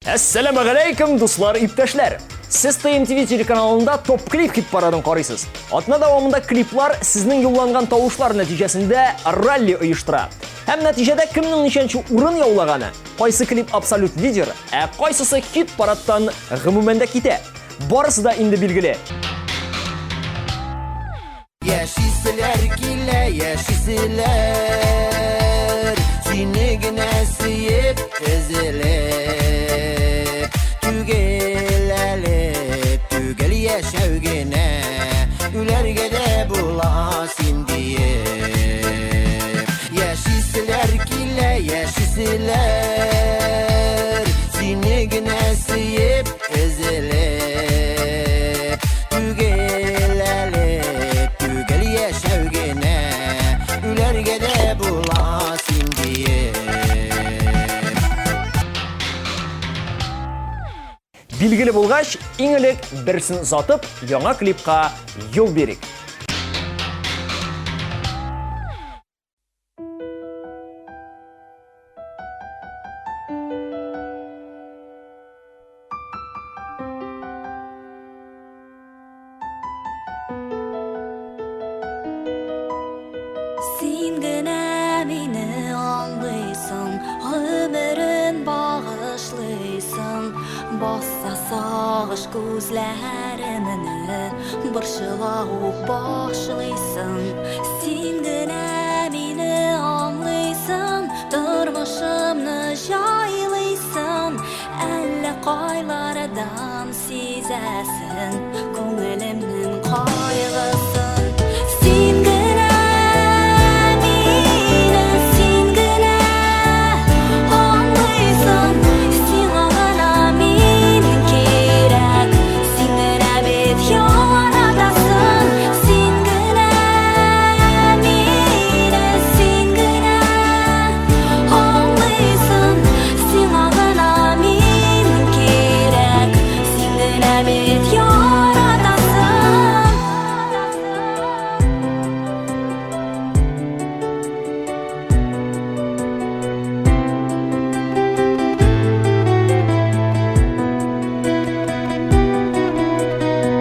Әссәламәгаләйкем, дуслар, иптәшләр! Сез ТМТВ телеканалында Топ Клип хит парадын карыйсыз. Атна дәвамында клиплар сезнең юлланган тавышлар нәтиҗәсендә ралли оештыра. Һәм нәтиҗәдә кемнең ничәнче урын яулаганы, кайсы клип абсолют лидер, ә кайсысы хит парадтан гомумән дә китә. Барысы да инде билгеле. Яшиселәр килә, яшиселәр, Сине генә сөеп өзелеп. Түгел әле, түгел яшәү генә, Үләргә дә була син диеп. Яшиселәр килә, яшиселәр, Сине генә сөеп Өзелеп түгел әле, түгел яшәү генә, үләргә дә була син диеп. Билгеле булгач, иң элек берсен озатып, яңа клипка юл бирик. Син генә мине аңлыйсың, гомерен багышлыйсың. Баса сагыш күзләремне, борчыла ук башлыйсың. Син генә мине аңлыйсың, тормышымны җайлыйсың. Әллә кайлардан сизәсең күңелемнең кайгысын. Син генә мине, син генә аңлыйсың, сиңа гына мин кирәк. Син генә бит яратасың, син генә мине, син генә аңлыйсың, сиңа гына мин кирәк. Син генә бит яратасың.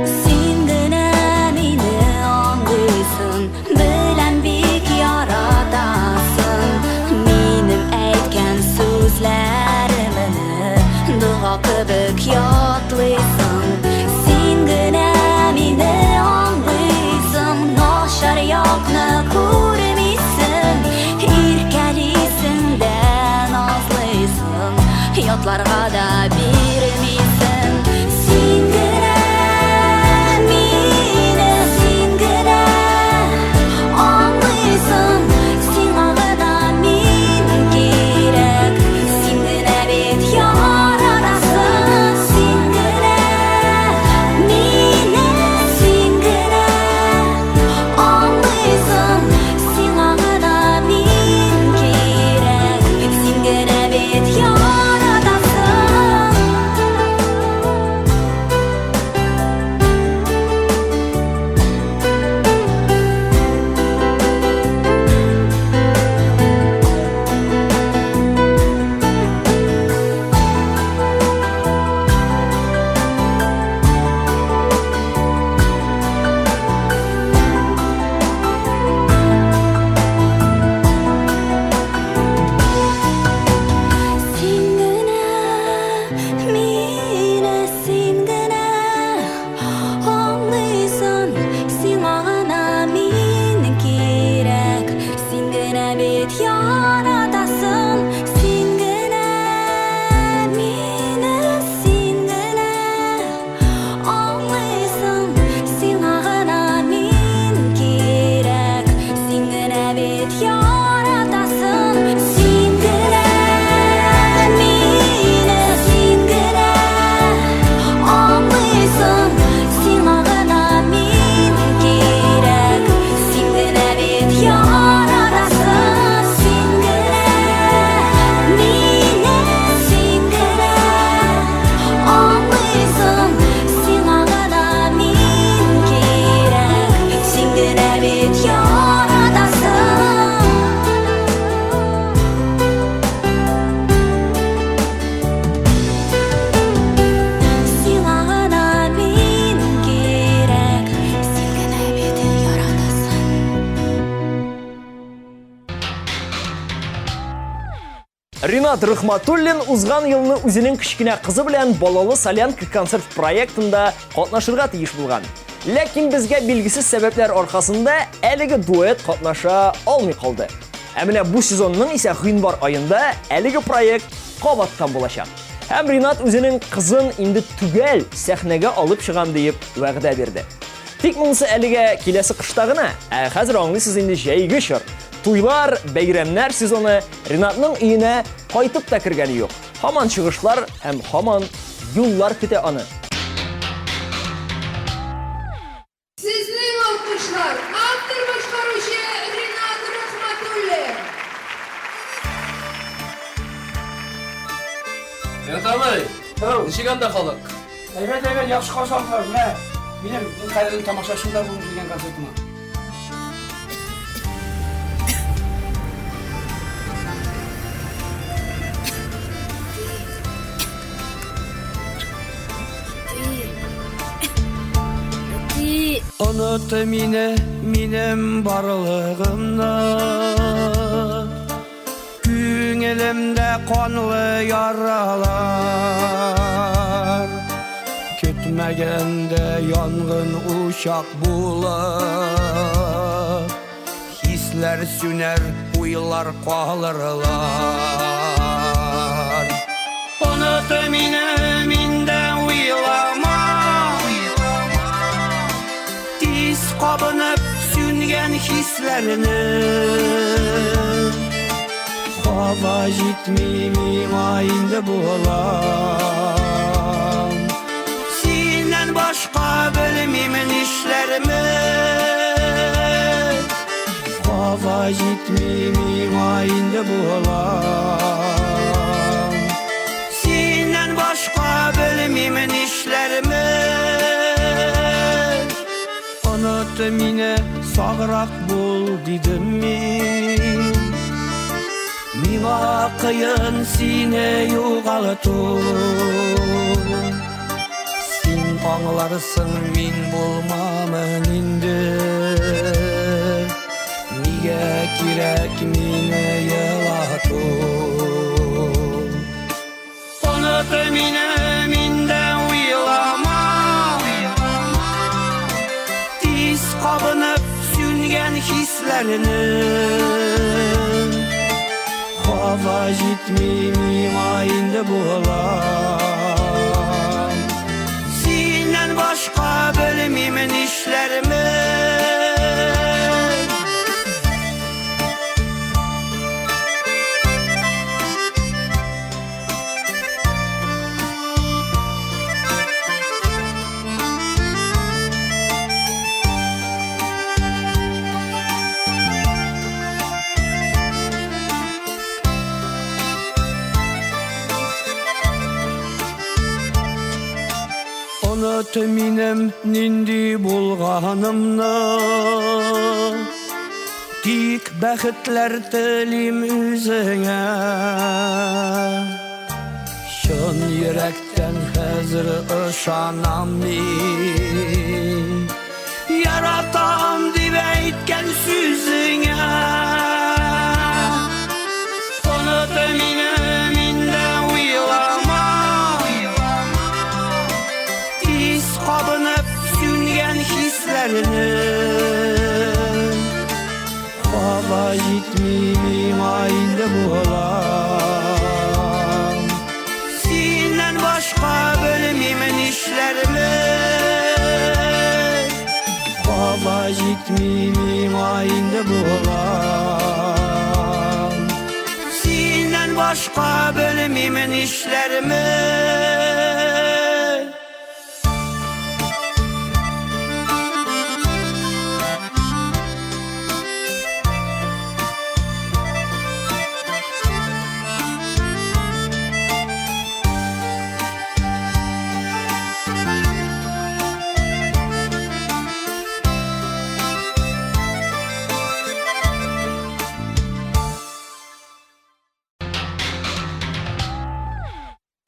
Син генә мине аңлыйсың, беләм бик яратасың. Минем әйткән сүзләремне дога кебек ятлыйсың. Син генә мине аңлыйсың, начар якны күрмисең. Иркәлисең дә назлыйсың, ятларга да бирмисең. Син генә мине, син генә аңлыйсың, сиңа гына мин кирәк. Син генә бит яратасың, син генә мине, син генә аңлыйсың, сиңа гына мин кирәк. Син генә бит яратасың. Син генә мине, син генә аңлыйсың, сиңа гына мин кирәк. Син генә бит яратасың, син генә мине, син генә аңлыйсың, сиңа гына мин кирәк. Син генә бит яратасың, син генә мине, син генә аңлыйсың, сиңа гына мин кирәк. Син генә бит яратасың, син Ринат Рөхматуллин узган елны үзенең кечкенә кызы белән Балалы солянка концерт проектында катнашырга тиеш булган. Ләкин безгә билгесез сәбәпләр аркасында әлеге дуэт катнаша алмый калды. Ә менә бу сезонның исә гыйнвар аенда әлеге проект кабаттан булачак. Һәм Ринат үзенең кызын инде төгәл сәхнәгә алып чыгам диеп вәгъдә бирде. Тик монысы әлегә киләсе кышта гына, ә хәзер аңлыйсыз инде җәйге чор. Туйлар, бәйрәмнәр сезоны Ринатның өенә кайтып та кергәне юк. Һаман чыгышлар һәм һаман юллар көтә аны. Сезнең алкышлар, автор-башкаручы Ринат Рахматуллин. Ринат абый, ничек анда халык? Әйбәт, әйбәт, яхшы каршы алдылар. Менә минем иң кадерле тамашачым да бүген килгән концертыма. Оныт мине, минем барлыгымны. Күңелемдә канлы яралар. Көтмәгәндә янгын учак булып, Хисләр сүнәр, уйлар калырлар. Оныт мине, миндә уйлама. Тиз кабынып сүнгән хисләрне. Һава җитми миңа инде булам. Синнән башка белмим нишләрмен. Һава җитми миңа инде булам. Синнән башка белмим нишләрмен. Оныт мине, саграк бул, дидем мин. Миңа кыен сине югалту. Син аңларсың, мин булмамын инде. Нигә кирәк мине елату? Оныт мине, миндә уйлама. Тиз кабынып сүнгән хисләрне. Һава җитми миңа инде булам. Синнән башка белмим нишләрмен. Оныт минем нинди булганымны. Тик бәхетләр телим үзеңә. Чын йөрәктән хәзер ышанам мин. Яратам дип әйткән сүзеңә. Оныт мине, миндә уйлама. Тиз кабынып сүнгән хисләрне. Һава җитми миңа инде булам. Синнән башка белмим нишләрмен. Һава җитми миңа инде булам. Синнән башка белмим нишләрмен.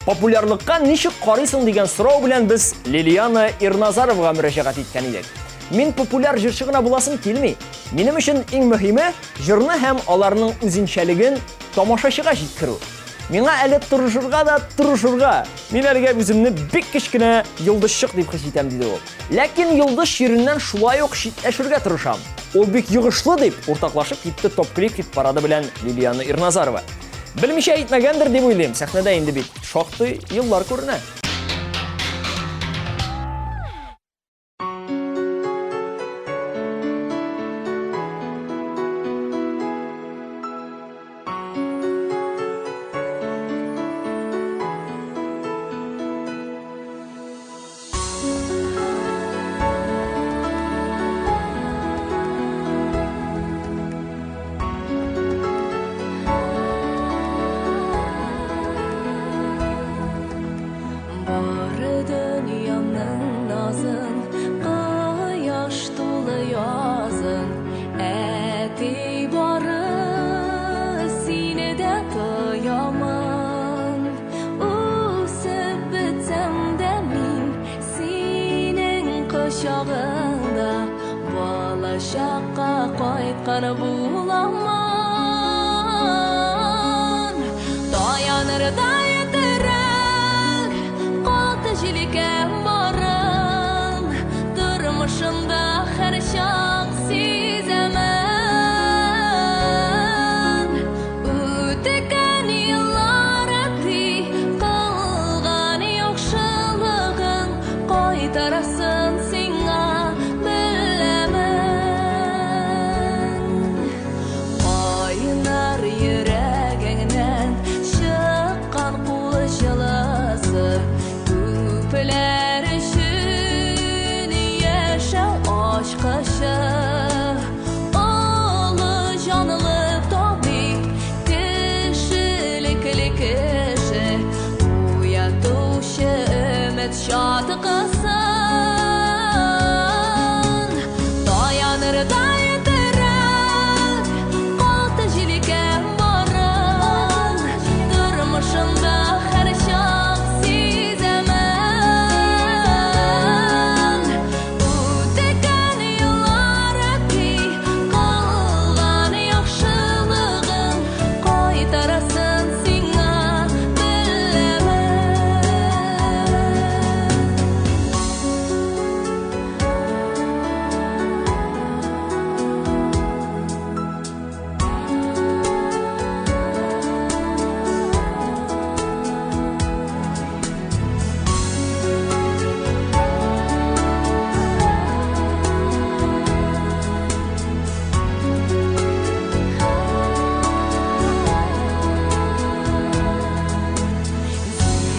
Популярлыкка ничек карыйсың дигән сорау белән без Лилиана Ирназаровага мөрәҗәгать иткән идек. Мин популяр җырчы гына буласым килми. Минем өчен иң мөһиме җырны һәм аларның үзенчәлеген тамашачыга җиткерү. Миңа әле тырышырга да тырышырга. Мин әлегә үземне бик кечкенә йолдызчык дип хис итәм, диде ул. Ләкин йолдыз чиреннән шулай ук читләшергә тырышам. Ул бик йогышлы, дип уртаклашып китте Топ-клип хит-парады белән Лилиана Ирназарова. Белмичә әйтмәгәндер дип уйлыйм, сәхнәдә инде бит шактый еллар күренә. Бары дөньямның назын, кояш тулы язын, әти бары сине дә тоямын. Үсеп бетсәм дә мин синең кочагыңда балачакка кайткан буламын. Таянырдай терәк, каты җилкәм барын, тормышымда һәрчак сизәмен. Үткән еллар әти, кылган яхшылыгың кайтарасын сиңа беләмен. Кайнар йөрәгеңнән чыккан кул җылысы күпләр өчен яшәү ачкычы. Олы җанлы табиб, кешелекле кеше, уятучы өмет чаткысын. Таянырдай терәк, каты җилкәм барын, тормышымда һәрчак сизәмен. Үткән еллар әти, кылган яхшылыгың кайтарасын сиңа беләмен.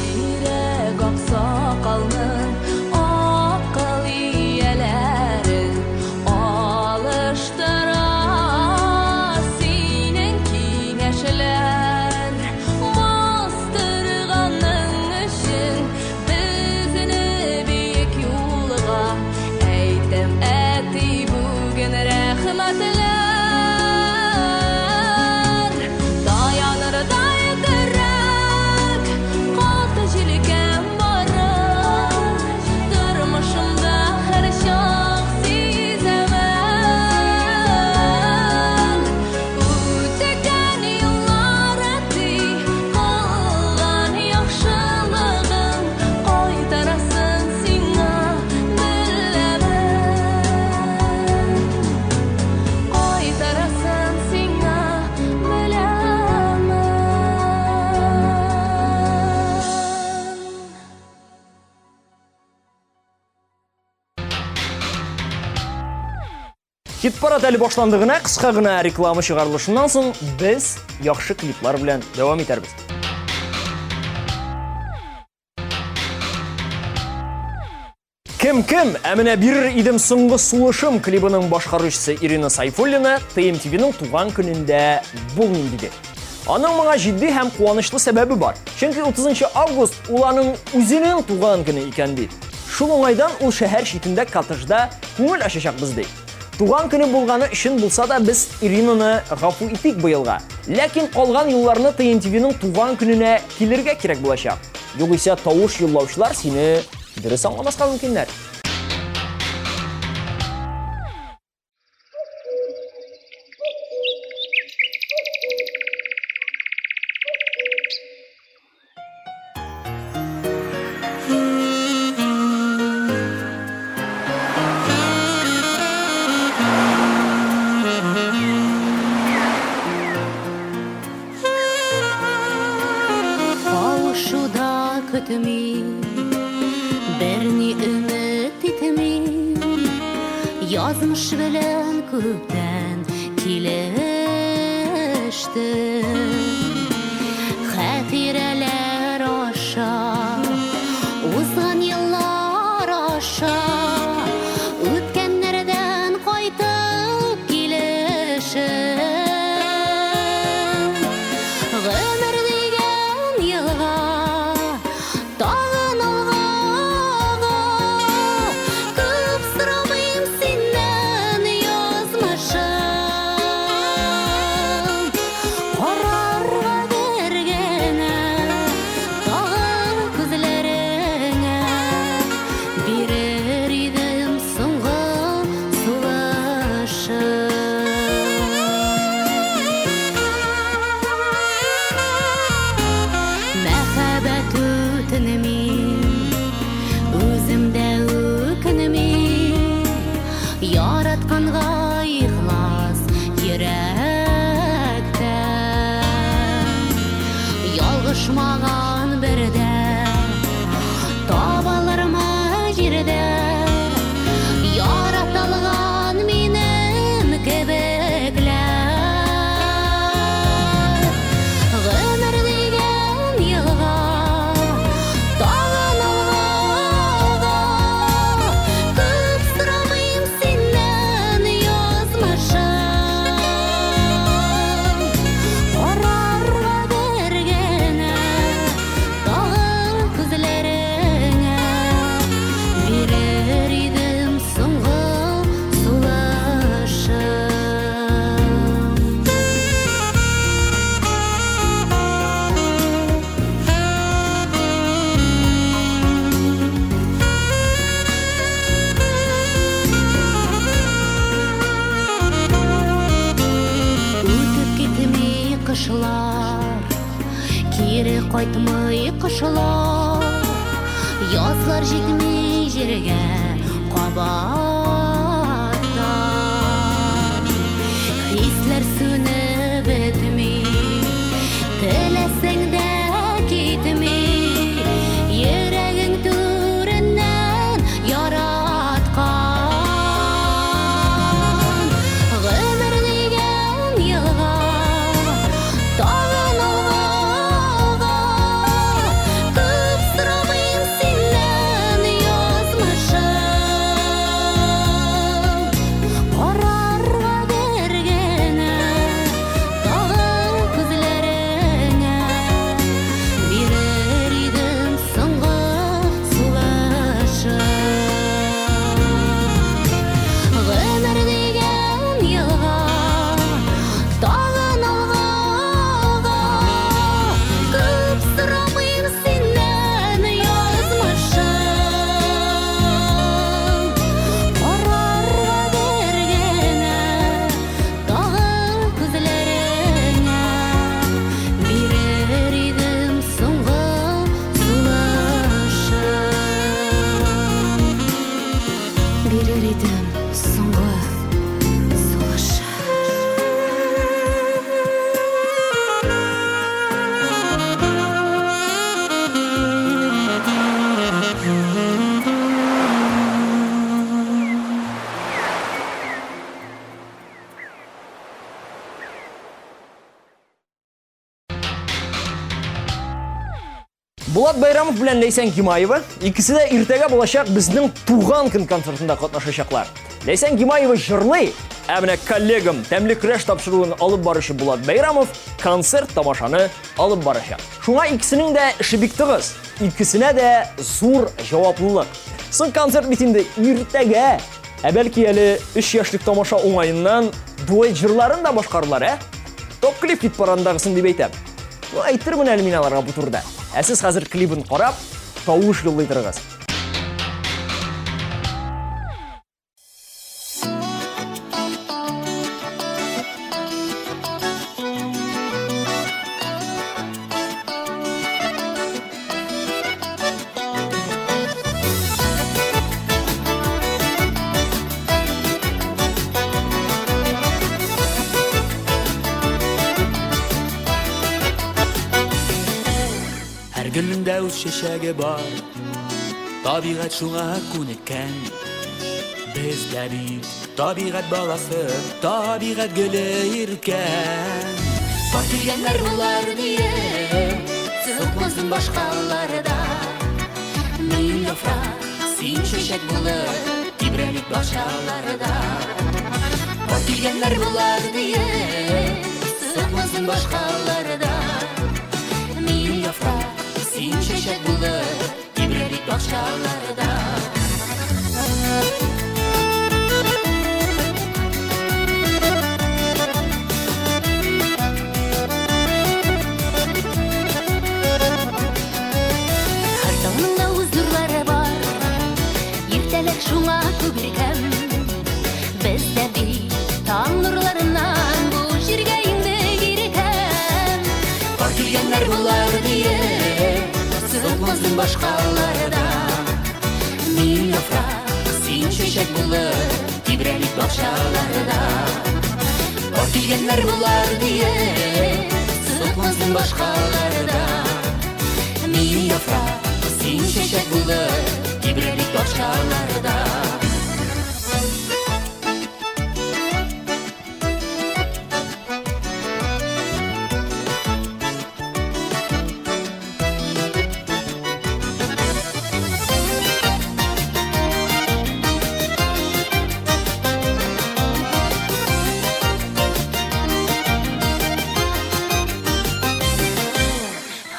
Зирәк аксакалның акыл ияләрен алыштыра синең киңәшләр. Бастырганың өчен безне бөек юлга, әйтәм, әти, бүген рәхмәтләр. Таянырдай терәк, каты җилкәм барын, тормышымда һәрчак сизәмен. Үткән еллар әти, кылган яхшылыгың кайтарасын сиңа беләмен. Кайтарасын сиңа беләмен. Хит-парад әле башланды гына, кыска гына реклама чыгарылышыннан соң без яхшы клиплар белән дәвам итәрбез. Кем кем, ә менә бирер идем соңгы сулышым клибының башкаручысы Ирина Сайфуллина ТМТВның туган көнендә булмыйм диде. Аның моңа җитди һәм куанычлы сәбәбе бар. Чөнки 30 август ул аның үзенең туган көне икән бит. Шул уңайдан ул шәһәр читендә коттеджда күңел ачачакбыз ди. Туган көне булганы өчен булса да без Иринаны гафу итик быелга. Ләкин калган елларны ТНТВның туган көненә килергә кирәк булачак. Югыйсә тавыш юллаучылар сине дөрес аңламаска мөмкиннәр. Көтми, берни өмет итми, язмыш белән күптән килештем. Хатирәләр аша, узган еллар аша, үткәннәрдән кайтып килешем. Гомер дигән елга тагын алга ага. Күп сорамыйм синнән, язмышым. Карарга бер генә тагын күзләреңә бирер идем соңгы сулышым. Мәхәббәт үтенмим, үзем дә үкенмим, яратканга ихлас йөрәктән. Ялгышмаган бердә, табылырмы җирдә яратылган минем кебекләр? Гомер дигән елга тагын алга ага. Күп сорамыйм синнән, язмышым. Карарга бер генә тагын күзләреңә бирер идем соңгы сулышым. Үтеп китми кышлар, кире кайтмый кошлар, язлар җитми җиргә кабаттан. Хисләр сүнеп бетми, теләсәң дә китми, йөрәгең түреннән яраткан. Гомер дигән елга тагын алга ага. Күп сорамыйм синнән, язмышым. Карарга бер генә тагын күзләреңә бирер идем соңгы сулышым. Гомер дигән елга тагын алга ага. Күп сорамыйм синнән, язмышым. Карарга бер генә тагын күзләреңә бирер идем соңгы сулышым. Бирер идем соңгы сулышым. Булат Байрамов белән Ләйсән Гимаева икесе дә иртәгә булачак безнең туган көн концертында катнашачаклар. Ләйсән Гимаева җырлый, ә менә коллегам Тәмле көрәш тапшыруын алып баручы Булат Байрамов концерт тамашаны алып барачак. Шуңа икесенең дә эше бик тыгыз, икесенә дә зур җаваплылык. Соң концерт бит инде иртәгә. Ә бәлки әле 3 яшьлек тамаша уңаеннан дуэт җырларын да башкарырлар, ә? Топ клип хит парадындагысын дип әйтәм. Ну, әйтермен әле мин аларга бу турыда. Ә сез хәзер клибын карап, тавыш юллый торыгыз. Һәр Һәр гөлнең дә үз чәчәге бар, Табигать шуңа күнеккән. Без дә бит табигать баласы, Табигать гөле иркән. Пар килгәннәр болар диеп, Соклансын башкалар да. Мин яфрак, син чәчәк булып, Тибрәлик бакчаларда. Пар килгәннәр болар диеп, Соклансын башкалар да. Мин яфрак, син чәчәк булып, Тибрәлик бакчаларда. Һәр таңның да үз нурлары бар, Иртәләр шуңа күп иркәм. Без дә бит таң нурларыннан Бу җиргә иңдек иркәм. Пар килгәннәр болар диеп, Соклансын башкалар да. Мин яфрак, син чәчәк булып, Тибрәлик бакчаларда. Пар килгәннәр болар диеп, Соклансын башкалар да. Мин яфрак, син чәчәк булып, Тибрәлик бакчаларда.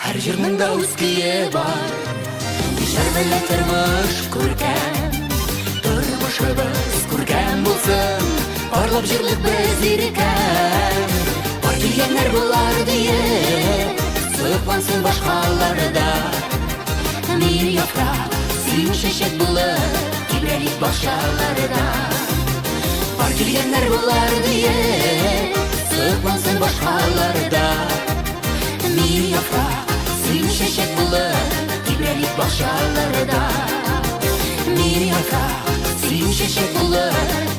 Һәр җырның да үз көе бар, Җыр белән тормыш күркәм. Тормышыбыз күркәм булсын, Парлап җырлыйк без иркәм. Пар килгәннәр болар диеп, Соклансын башкалар да. Мин яфрак, син чәчәк булып, Тибрәлик бакчаларда. Пар килгәннәр болар диеп, Соклансын башкалар да. Мин яфрак, син чәчәк булып, Тибрәлик бакчаларда. Мин яфрак, син чәчәк булып,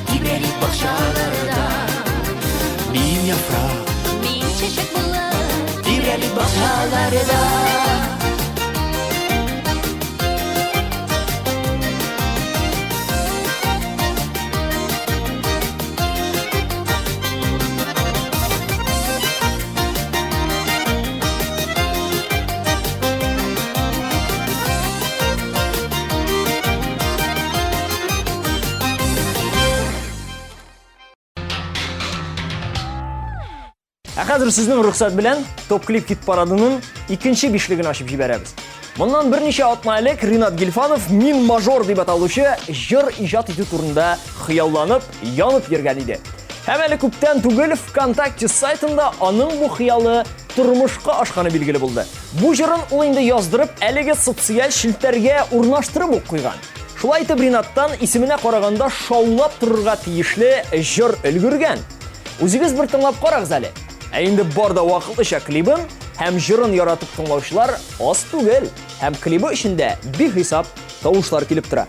Тибрәлик бакчаларда. Мин яфрак, Мин чәчәк булып, тибрәлик бакчаларда. Ә хәзер сезнең рөхсәт белән Топ Клип Хит парадының икенче бишлеген ачып җибәрәбез. Моннан берничә атна элек Ринат Гильфанов Мин мажор дип аталучы җыр иҗат итү турында хыялланып, янып йөргән иде. Һәм әле күптән түгел ВКонтакте сайтында аның бу хыялы тормышка ашканы билгеле булды. Бу җырын ул инде яздырып, әлеге социаль челтәргә урнаштырып ук куйган. Шулай итеп Ринаттан исеменә караганда шаулап торырга тиешле җыр өлгергән. Үзегез бер тыңлап карагыз әле. Ә инде бар да вакытлыча клибын һәм җырын яратып тыңлаучылар аз түгел. Һәм клибы өчен дә бихисап тавышлар килеп тора.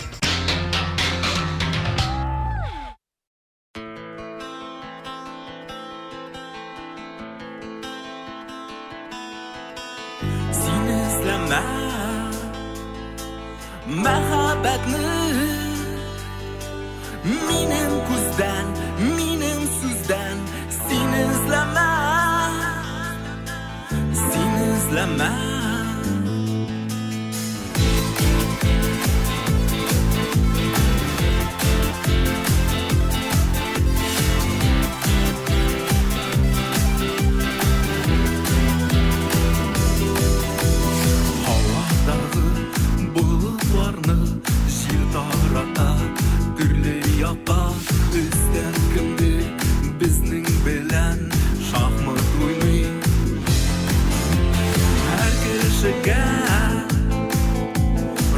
Син эзләмә мәхәббәтне Минем күздән, минем сүздән Син эзләмә Син эзләмә Һавадагы болытларны җил тарата төрле якка. Өстән кемдер безнең белән шахмат уйный. Һәр кешегә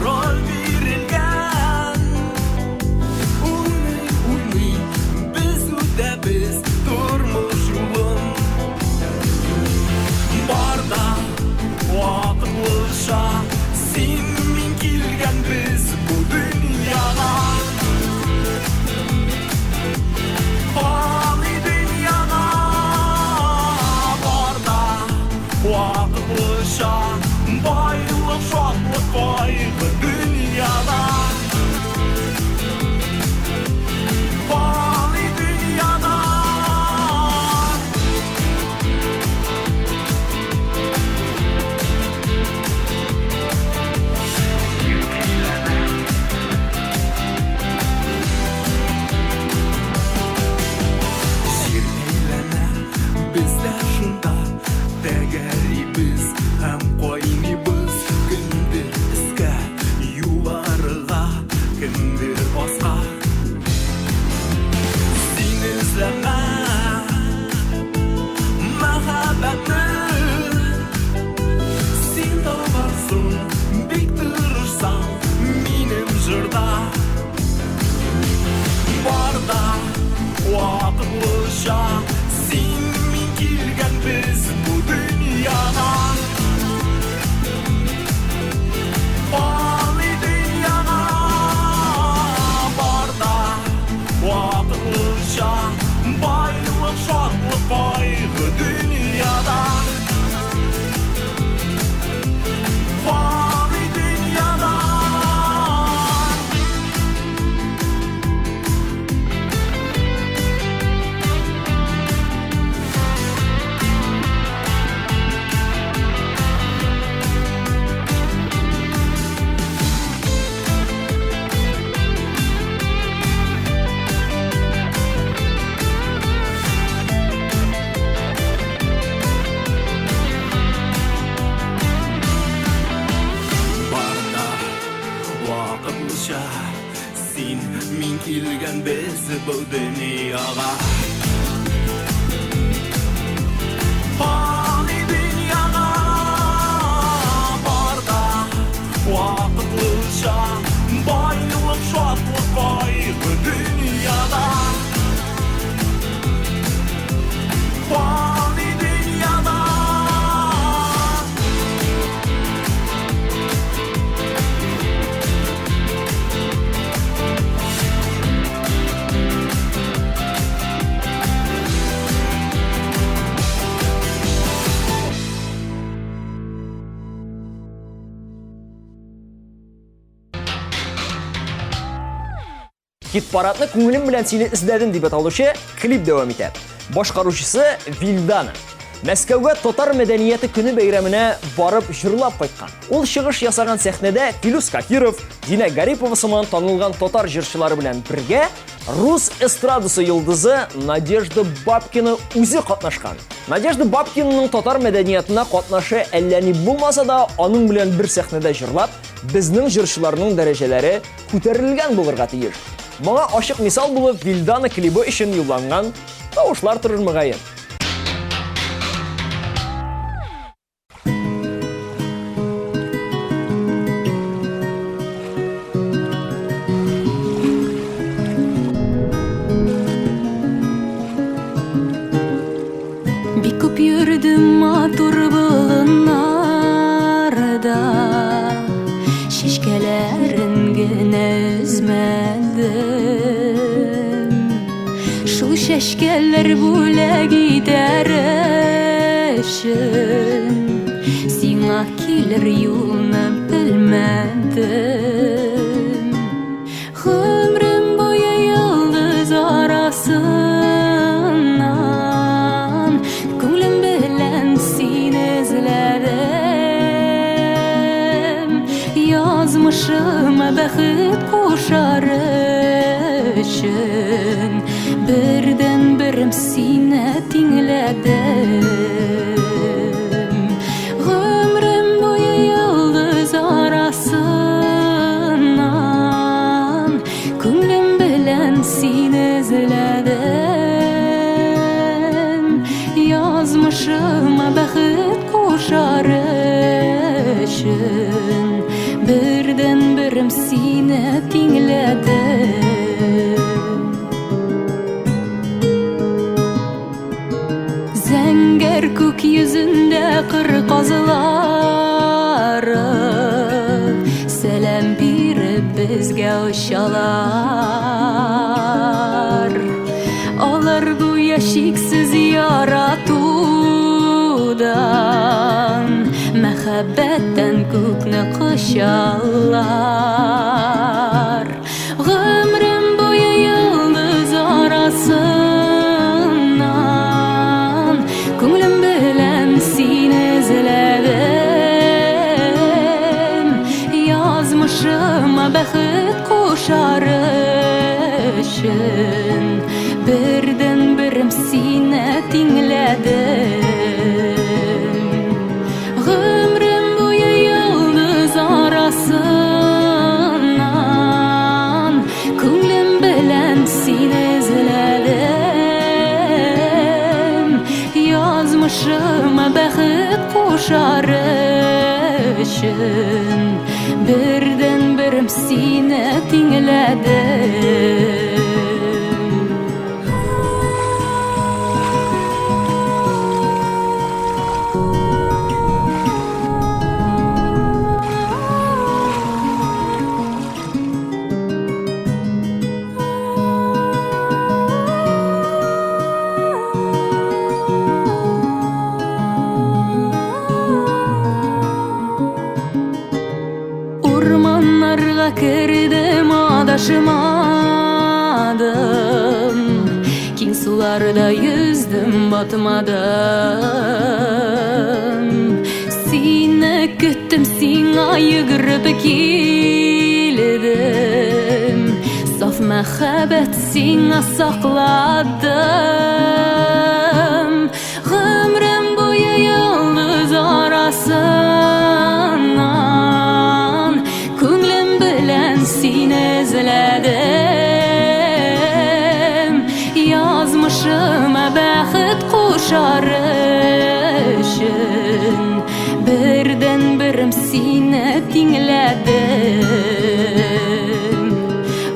роль бирелгән. Уйный, уйный, без үтәбез тормыш юлын. Бар да вакытлыча, син мин килгәнбез бу дөньяга. Фани дөньяга бар да вакытлыча, байлык Байлык, шатлык, кайгы дөньяда. Фани дөньяда. Җир әйләнә, без дә шунда тәгәрибез һәм кайныйбыз. Кемдер өскә, югарыга, кемдер аска. Син эзләмә мәхәббәтне, син табарсың, бик тырышсаң, минем җырда. Бар да вакытлыча, син мин килгән без бу дөньяга. Фани дөньяга бар да вакытлыча, байлык, шатлык, кайгы дөньяда. Фани дөньяда. Бар да вакытлыча, син мин килгән без бу дөньяга. Фани дөньяга бар да вакытлыча, байлык, шатлык, кайгы дөньяда. Фани дөньяда. Хит-парадны Күңелем белән сине эзләдем дип аталучы клип дәвам итә. Башкаручысы Вилдана. Мәскәүгә татар мәдәнияте көне бәйрәменә барып җырлап кайткан. Ул чыгыш ясаган сәхнәдә Филүс Каһиров, Динә Гарипова сыман танылган татар җырчылары белән бергә рус эстрадасы йолдызы Надежда Бабкина үзе катнашкан. Надежда Бабкинаның татар мәдәниятына катнашы әллә ни булмаса да, аның белән бер сәхнәдә җырлап, безнең җырчыларның дәрәҗәләре күтәрелгән булырга тиеш. Моңа ачык мисал булып Вилдана клибы өчен юлланган тавышлар торыр мөгаен. Бик күп йөрдем матур болыннарда, Чәчкәләрен генә өзмәдем. Шул чәчкәләр бүләк итәр өчен Сиңа килер юлны белмәдем. Гомрем буе йолдыз арасыннан Күңлем белән сине эзләдем. Язмышыма бәхет кушар өчен Бердән-берем сине тиңләдем. Гомрем буе йолдыз арасыннан Күңлем белән сине эзләдем. Язмышыма бәхет кушар өчен Бердән-берем сине тиңләдем. Зәңгәр күк йөзендә кыр казлары Сәлам биреп безгә очалар. Алар гүя чиксез яратудан, Мәхәббәттән күкне очалар. Гомрем буе йолдыз арасыннан Күңелем белән сине эзләдем. Язмышыма бәхет кушар өчен Бердәнберем сине тиңләдем. Гомрем буе йолдыз арасыннан Күңлем белән сине эзләдем. Язмышыма бәхет кушар өчен Бердәнберем сине тиңләдем. Урманнарга кердем, адашмадым. Киң суларда йөздем, батмадым. Сине көттем, сиңа йөгереп килдем. Саф мәхәббәт сиңа сакладым. Гомрем буе йолдыз арасыннан Күңлем белән сине эзләдем. Язмышыма бәхет кушар өчен Бердәнберем сине тиңләдем.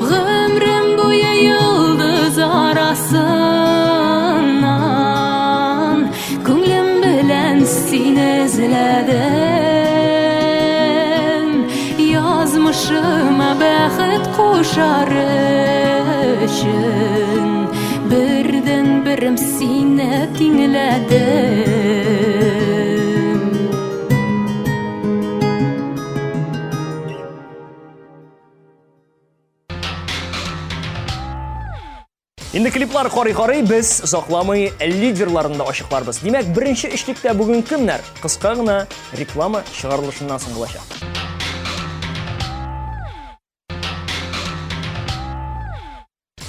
Гомрем буе йолдыз арасыннан Күңлем белән сине эзләдем. Язмышыма бәхет кушар өчен Бердәнберем сине тиңләдем. Инде клиплар карый-карый без озакламый лидерларын да ачыкларбыз. Димәк, беренче өчлектә бүген кемнәр? Кыска гына реклама чыгарылышыннан соң булачак.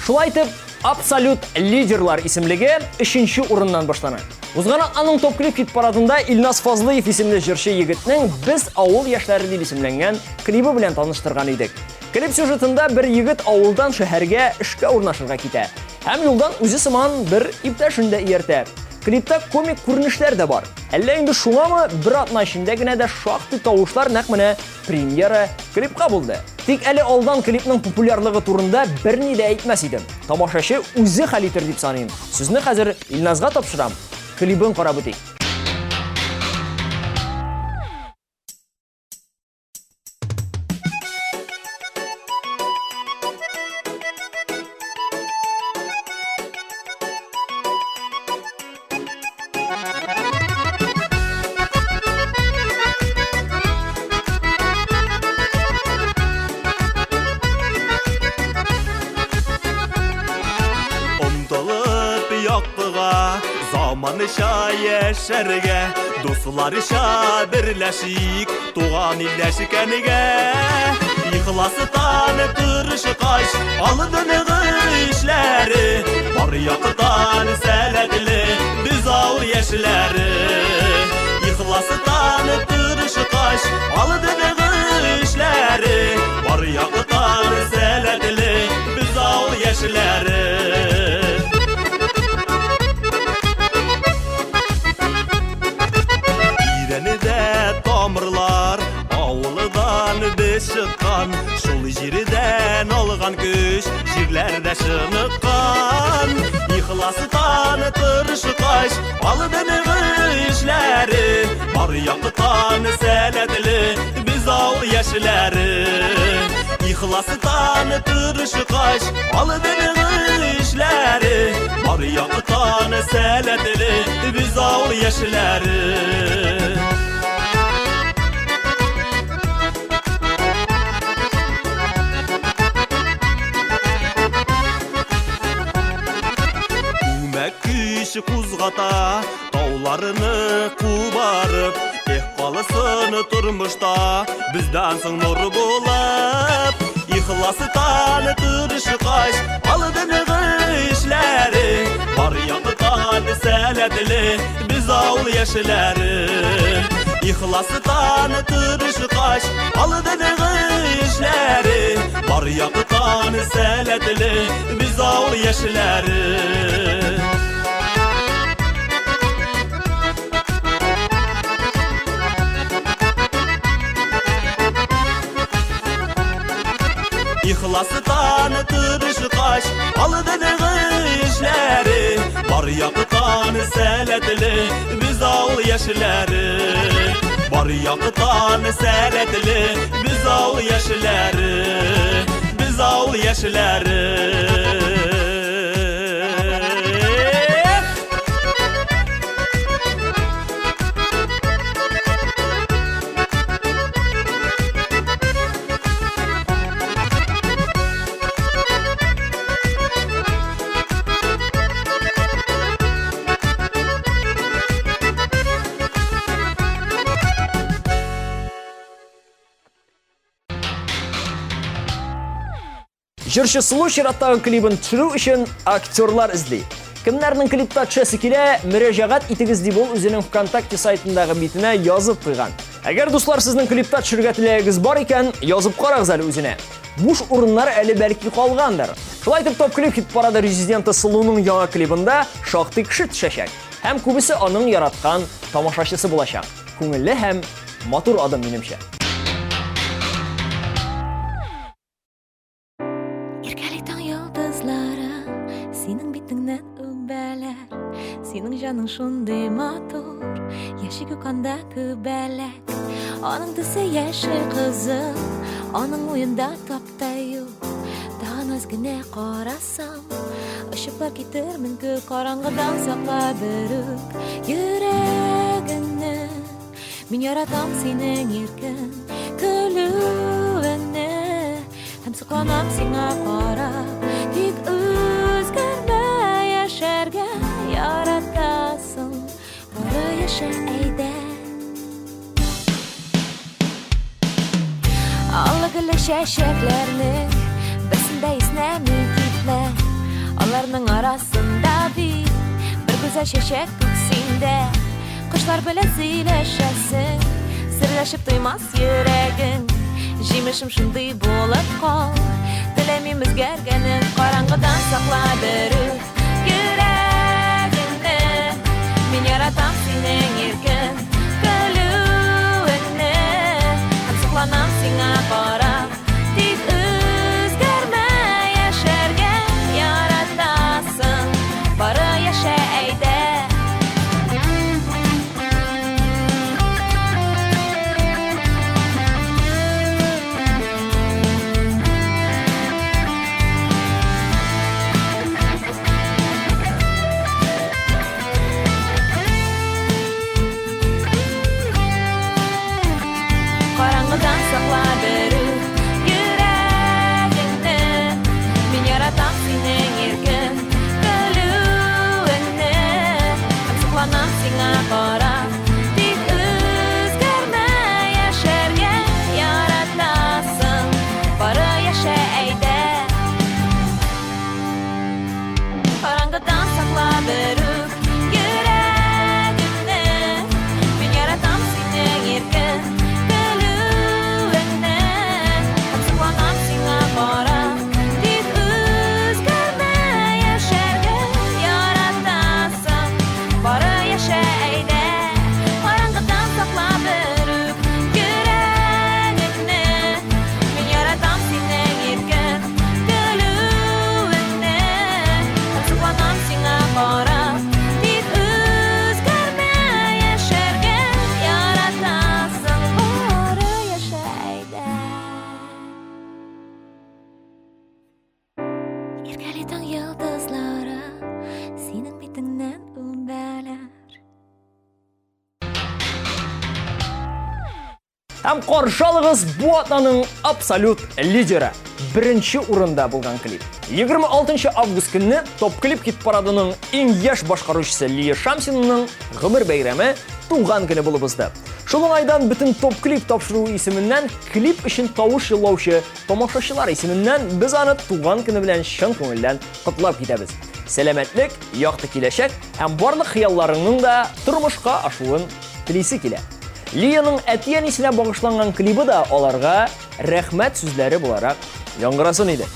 Шулай итеп, абсолют лидерлар исемлеге өченче урыннан башлана. Узган атнаның топ-клип хит парадында Илназ Фазлыев исемле җырчы егетнең Без авыл яшьләре дип исемләнгән клибы белән таныштырган идек. Клип сюжетында бер егет авылдан шәһәргә эшкә урнашырга китә һәм юлдан үзе сыман бер иптәшен дә ияртә. Клипта комик күренешләр дә бар. Әллә инде шуңамы, бер атна эчендә генә дә шактый тавышлар нәкъ менә премьера клипка булды. Тик әле алдан клипның популярлыгы турында берни дә әйтмәс идем. Тамашачы үзе хәл итер дип саныйм. Сүзне хәзер Илназга тапшырам. Клибын карап үтик. Омтылып яктыга, заманча яшәргә, дусларча берләшик, туган илдә шикәнегә. Ихластан тырышкач, алдынгы эшләре, бар яктан сәләтле, без авыл яшьләре. Ихластан тырышкач, алдынгы эшләре, бар яктан сәләтле, без авыл яшьләре. Тирәндә тамырлар, авылдан без чыккан, шул җирдән алган көч, җирләрдә чыныккан. Ихластан тырышкач, алдынгы эшләре, бар яктан сәләтле, без авыл яшьләре. Ихластан тырышкач, алдынгы эшләре, бар яктан сәләтле, без авыл яшьләре. кузгата, тауларны кубарып, эх калсын тормышта, бездән соң нур булып. Ихластан тырышкач, алдынгы эшләре, бар яктан сәләтле, без авыл яшьләре. Ихластан тырышкач, алдынгы эшләре, бар яктан сәләтле, без авыл яшьләре. Ихластан тырышкач, алдынгы эшләре, бар яктан сәләтле, без авыл яшьләре. Бар яктан сәләтле, без авыл яшьләре. Без авыл яшьләре. Җырчы Сылу чираттагы клибын төшерү өчен актерлар эзли. Кемнәрнең клипта төшәсе килә, мөрәҗәгать итегез дип ул үзенең ВКонтакте сайтындагы битенә язып куйган. Әгәр дуслар сезнең клипта төшерергә теләгегез бар икән, язып карагыз әле үзенә. Буш урыннар әле бәлки калгандыр. Шулай итеп Топ Клип хит-парады резиденты Сылуның яңа клибында шактый кеше төшәчәк. Һәм күбесе аның яраткан тамашачысы булачак. Күңелле һәм матур адым минемчә. Иркәли таң йолдызлары Синең битеңнән үбәләр. Синең җаның шундый матур, Яши күк анда күбәләк. Аның төсе яшел кызыл, Аның уенда таптаю. Тагын аз генә карасам, Очыплар китермен күк. Караңгыдан сакла берүк йөрәгеңне. Мин яратам синең иркен көлүеңне Һәм сокланам сиңа карап. Тик үзгәрмә, яшәргә яратасың, Бары яшә әйдә. Аллы-гөлле чәчәкләрнең берсен дә иснәми китмә. Аларның арасында бит бер гүзәл чәчәк күк синдә. Кошлар белән сөйләшәсең, серләшеп туймас йөрәгең. Җимешем шундый булып кал, теләмим үзгәргәнен. Караңгыдан сакла берүк йөрәгеңне. Мин яратам синең иркен көлүеңне Һәм сокланам сиңа карап. Тик үзгәрмә, яшәргә яратасың, Бары яшә әйдә. Караңгыдан сакла берүк йөрәгеңне. Мин яратам синең иркен көлүеңне Һәм сокланам сиңа карап. Тик үзгәрмә, яшәргә яратасың, Бары яшә әйдә. Караңгыдан сакла берүк йөрәгеңне. Мин яратам синең иркен көлүеңне. Һәм каршы алыгыз бу атнаның абсолют лидеры, беренче урында булган клип. 26 август көнне Топ клип хит парадының иң яшь башкаручысы Лия Шамсинаның гомер бәйрәме туган көне булып узды. Шул уңайдан бөтен Топ клип тапшыруы исеменнән клип өчен тавыш юллаучы тамашачылар исеменнән без аны туган көне белән чын күңелдән котлап китәбез. Сәламәтлек, якты киләчәк һәм барлык хыялларыңның да тормышка ашуын телисе килә. Лияның әти-әнисенә багышланган клибы да аларга рәхмәт сүзләре буларак яңгырасын иде.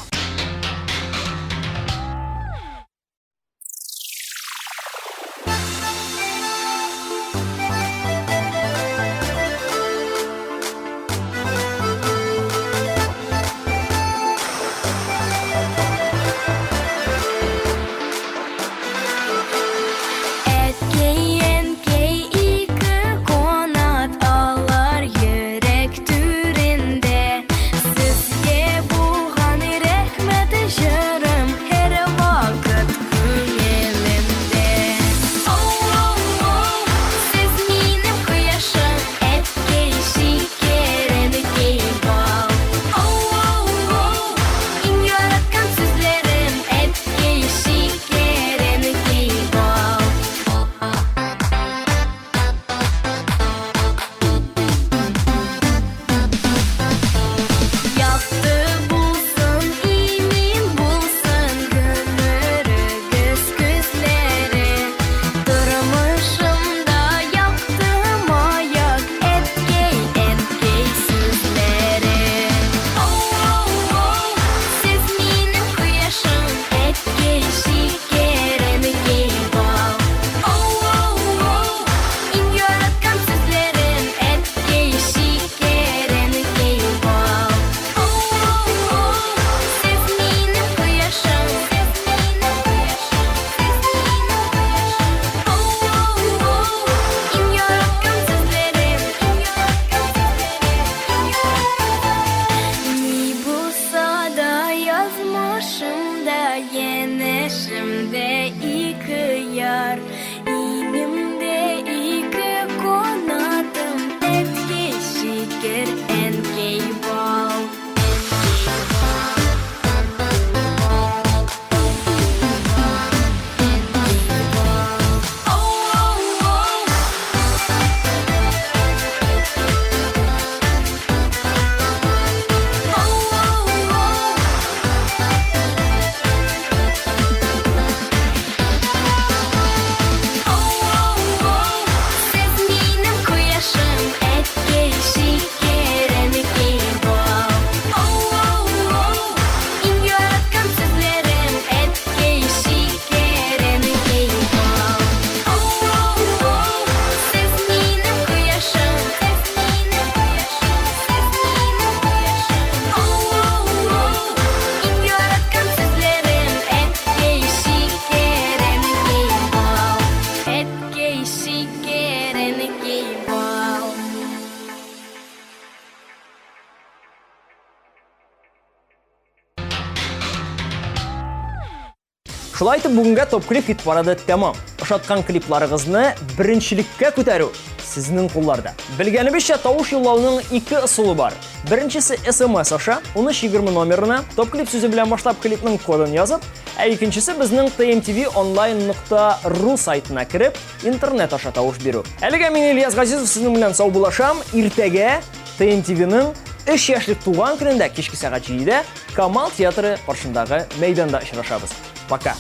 Шулай итеп, бүгенгә топ-клип хит парады тәмам. Ошаткан клипларыгызны беренчелеккә күтәрү сезнең кулларда. Белгәнебезчә, тавыш юллауның ике ысулы бар. Беренчесе SMS аша, 1320 номерына топ-клип сүзе белән башлап клипның кодын язып, ә икенчесе безнең tmtvonline.ru сайтына кереп, интернет аша тавыш бирү. Әлегә мин Ильяс Газизов сезнең белән саубуллашам. Иртәгә TMTV-ның 3 яшьлек туган көнендә кичке сәгать 7-дә Камал театры каршындагы мәйданда очрашабыз. Пока!